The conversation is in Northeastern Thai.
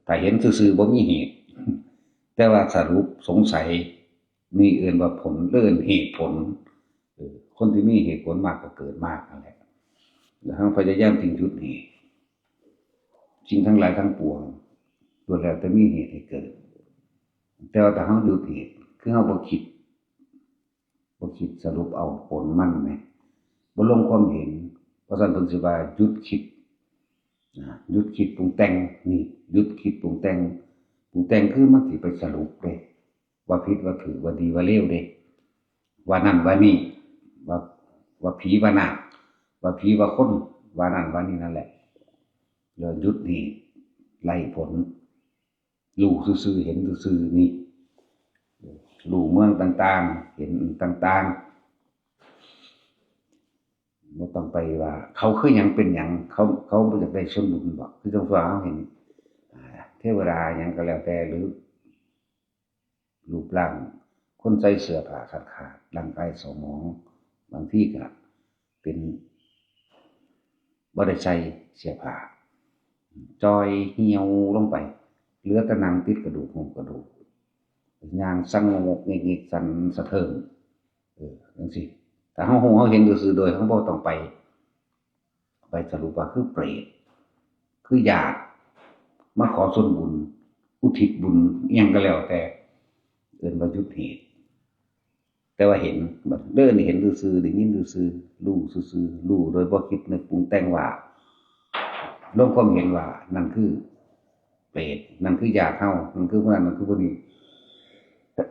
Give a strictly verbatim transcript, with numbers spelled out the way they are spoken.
ถ้าเห็นซื่อๆบ่มีเหตุ แต่ว่าสรุปสงสัย นี่เอิ้นว่าผล เอิ้นเหตุผล เออ คนที่มีเหตุผลมากก็เกิดมากนั่นแหละ แล้วเราพยายามจึงหยุดเหตุ สิ่งทั้งหลายทั้งปวงล้วนแล้วแต่มีเหตุให้เกิด แต่ว่าถ้าเราหยุดเหตุ คือเราบ่คิด บ่คิดสรุปเอาผลมันแหม บ่ลงความเห็น เพราะฉะนั้นเพิ่นสิว่าหยุดคิด นะ หยุดคิดปรุงแต่ง นี่ หยุดคิดปรุงแต่ง ปรุงแต่งคือมันสิไปสรุปเด้ ว่าผิดว่าถูก ว่าดีว่าเลวเด้ ว่านั่นว่านี่ ว่า ว่าผีว่านาค ว่าผีว่าคน ว่านั่นว่านี่นั่นแหละ แล้วหยุดนี่ไล่ผล รู้ซื่อๆ เห็นซื่อๆ นี่ รู้เมืองต่างๆ เห็นต่างๆ บ่ต้องไปว่า เขาคือหยังเป็นหยัง เขา เขาบ่อยากได้ส่วนบุญบ่ คือจั่งว่าเราเห็น อ่า เทวดาหยังก็แล้วแต่ หรือ รูปร่างคนใส่เสื้อผ้าขาดๆ ร่างกายเศร้าหมอง บางทีก็เป็น บ่ได้ใส่เสื้อผ้า จ่อยเหี่ยวลงไป เหลือแต่หนังติดกระดูก หุ้มกระดูก ย่างสั่นงกๆ งิกๆ สั่นสะเทิง เออ จั่งซี้ ถ้าเราฮู้เราเห็นซื่อๆ โดยเราบ่ต้องไป ไปสรุปว่าคือเปรต คือญาติ มาขอส่วนบุญ อุทิศบุญ อิหยังก็แล้วแต่ เอิ้นว่าหยุดเหตุ แต่ว่าเห็น บัดเดินเห็นซื่อๆ ได้ยินซื่อๆ รู้ซื่อๆ รู้โดยบ่คิดนึกปรุงแต่งว่า ลงความเห็นว่านั่นคือเปรต นั่นคือญาติเรา นั่นคือผู้นั้น นั่นคือผู้นี้